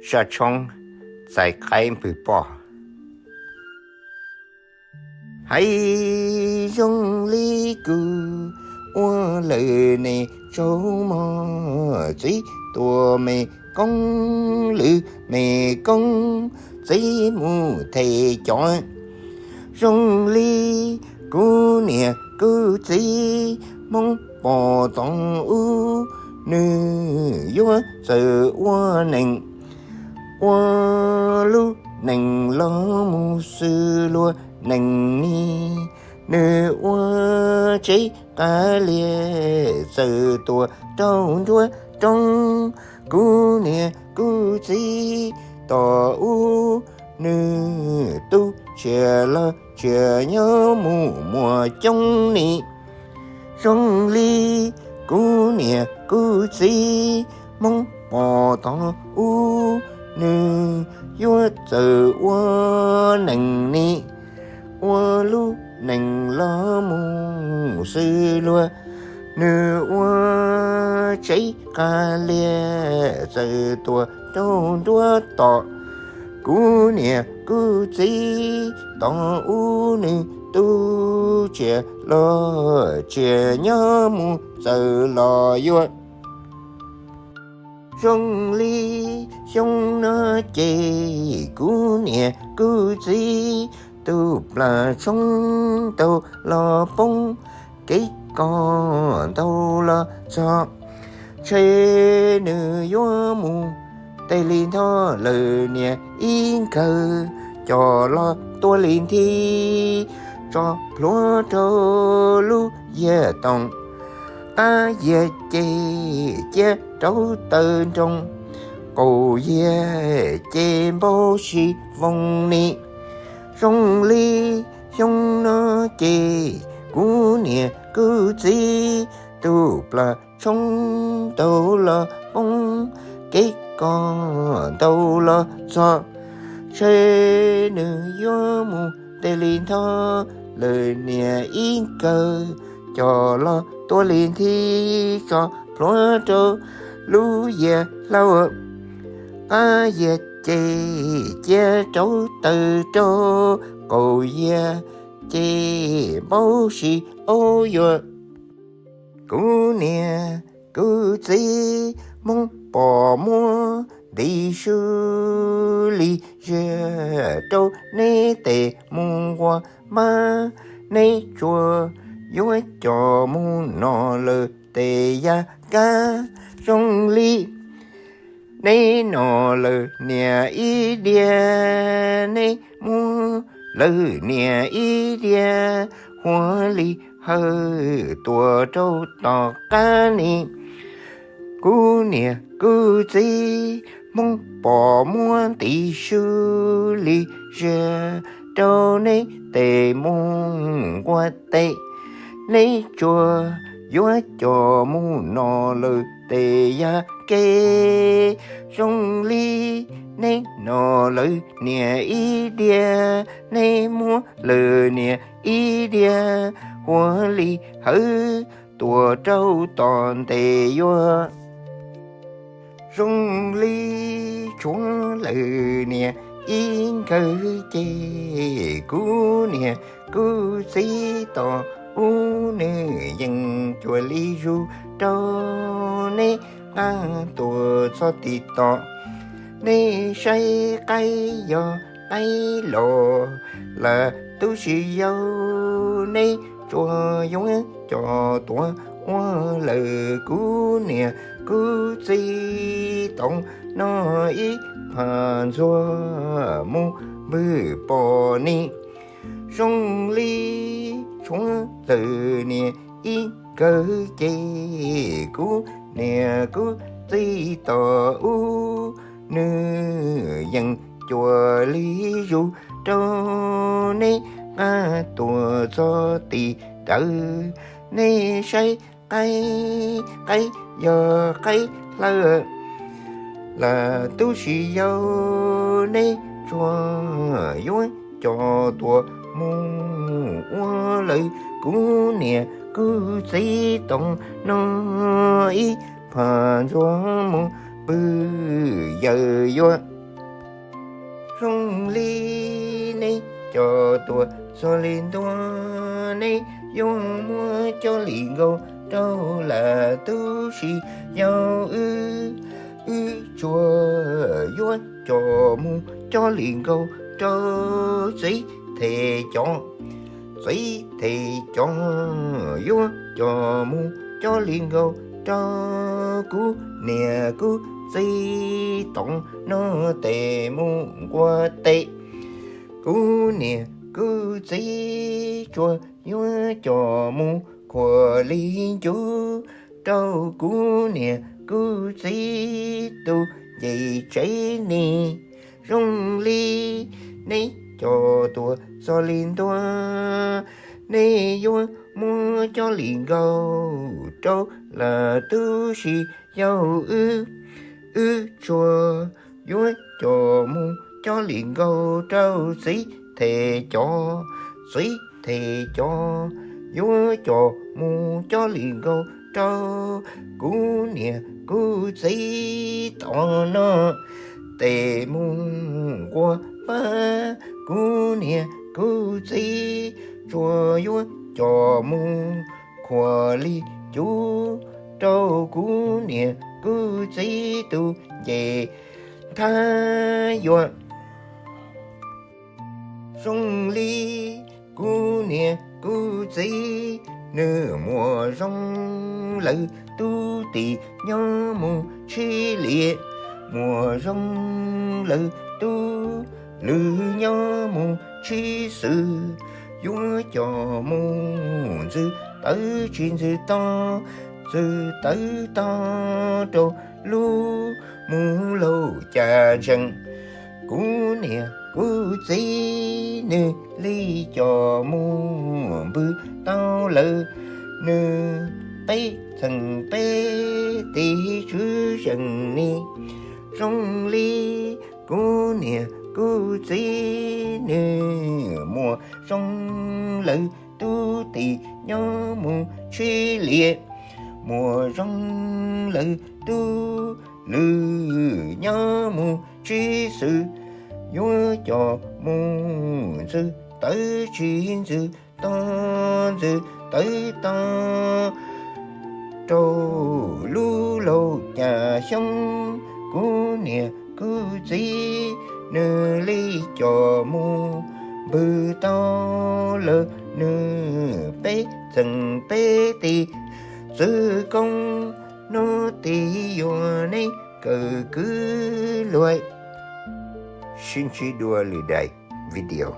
Sab tshoob txais qaib npwg poj. Hais zoo li kuv ua lawm ne, tsaug mog txiv tuam me koob, lwm me koob txiv mus them cov. Zoo li kuv niam kuv txiv Hmoob pom tod ub, nws yuav txawm ua neej, ua lub neej los mus xws luag neej ni. Nws ua tsev qab lias txawm tuam rau nruab roob. Kuv niam kuv txiv tom ub, nws tu tsiaj los tsiaj nyob mus muaj coob ni. Zoo li kuv niam kuv txiv Hmoob pom tod ub, nws yuav txawm ua neej ni, ua lub neej los mus xws luag. Nws ua tsev qab lias txawm tuam rau nruab tom. Kuv niam kuv txiv tom ub, nws tu tsiaj los tsiaj nyob mus txawm los yuav. Zoo li xyoo no ces kuv niam kuv txiv, tus plas tshoob ntau los poob, kev kos ntau los txog, ntshe nws yuav mus tes li ntho lawm niam ib nkawg, coj los tua li nthi tso plhuav rau lub yias toom. Qab yias ces cia rau taw nroo, qaum yias ces npau si voos ni. Zoo li xyoo no ces kuv niam kuv txiv, tus plas tshoob ntau los poob, kev kos ntau los txog, ntshe nws yuav mus tes li ntho lawm niam ib nkawg, coj los tua li nthi tso plhuav rau lub yias hlau. Qab yias ces cia rau taw rau, qaum yias ces npau si aub yuav. Kuv niam kuv txiv Hmoob pom muab nti su li zias rau neb tes mus nqua mab, neb tsuas yuav coj mus no lawm tes ya kab. Zoo li neb no lawm niam ib diav, neb muab lawm niam ib diav, huab li hawv tuam rau tom qab ni. Kuv niam kuv txiv Hmoob pom muab nti su li zias rau neb tes mus nqua tes, neb tsuas yuav coj mus no lawm tes ya ke. Zoo li neb no lawm niam ib diav, neb muab lawm niam ib diav, huab li hawv tuam rau tom ntej yuav. Zoo li tshuav lawm niam ib nkawg ces kuv niam kuv txiv tom ub, nws yeej cuag li zus rau neb nqa tuaj txog tim tom. Neb saib qaib yog qaib los, lam tub si yau, neb tsuas yuav coj tuaj ua lawm kuv niam kuv txiv, tom no ib pham ntxuag mus npwg pom ni. Zoo li tshuav lawm niam ib nkawg ces kuv niam kuv txiv tom ub, nws yeej cuag li zus rau neb nqa tuaj txog tim rawv. Neb saib qaib, qaib yog qaib hlawv, lam tub si yau, neb tsuas yuav coj tuaj mus ua lawm kuv niam kuv txiv, tom no ib pham ntxuag mus npwg yawm yuav. Zoo li neb cov tuag txog li ntua, neb yuav muab coj li nkaug rau lawm tub si. Yog wb, wb tsuas yuav coj mus coj li nkaug rau txiv them cov, txiv them cov, yuav coj mus coj li nkaug rau kuv niam kuv txiv tom no tes mus nqua teb. Kuv niam kuv txiv tsuas yuav coj mus khuam li ncuv rau kuv niam kuv txiv tus ncej tsev ni. Zoo li neb cov tuag txog li ntua, neb yuav muab coj li nkaug rau lawm tub si. Yog wb, wb tsuas yuav coj mus coj li nkaug rau txiv them cov, txiv them cov, yuav coj mus coj li nkaug rau kuv niam kuv txiv tom no tes mus nqua pab. Kuv niam kuv txiv tsuas yuav coj mus khuam li ncuv rau kuv niam kuv txiv tus ncej thab yuam. Zoo li kuv niam kuv txiv, nws muaj zoo lawv tub tim nyob mus tsis liam, muaj zoo lawv tub lwm nyob mus tsis xwm, yuav coj mus ntxwv tawv tsis ntxwv to, ntxwv tawv to rau lub mus laug cas ntsees. Kuv niam kuv txiv nws li coj mus npws tau lawm nws peb txheem peb tis tswv zeem ni. Zoo li kuv niam kuv txiv, nws muaj zoo lawv tub tim nyob mus tsis liam, muaj zoo lawv tub lwm nyob mus tsis xwm, yuav coj mus ntxwv tawv tsis ntxwv to, ntxwv tawv to rau lub laug cas xyoob. Kuv niam kuv txiv, nws li coj mus npws tau lawm nws peb txheem peb tis tswv koob, no tis yuav neb kawm kwv luag. Sib ntsib dua lwm daim video.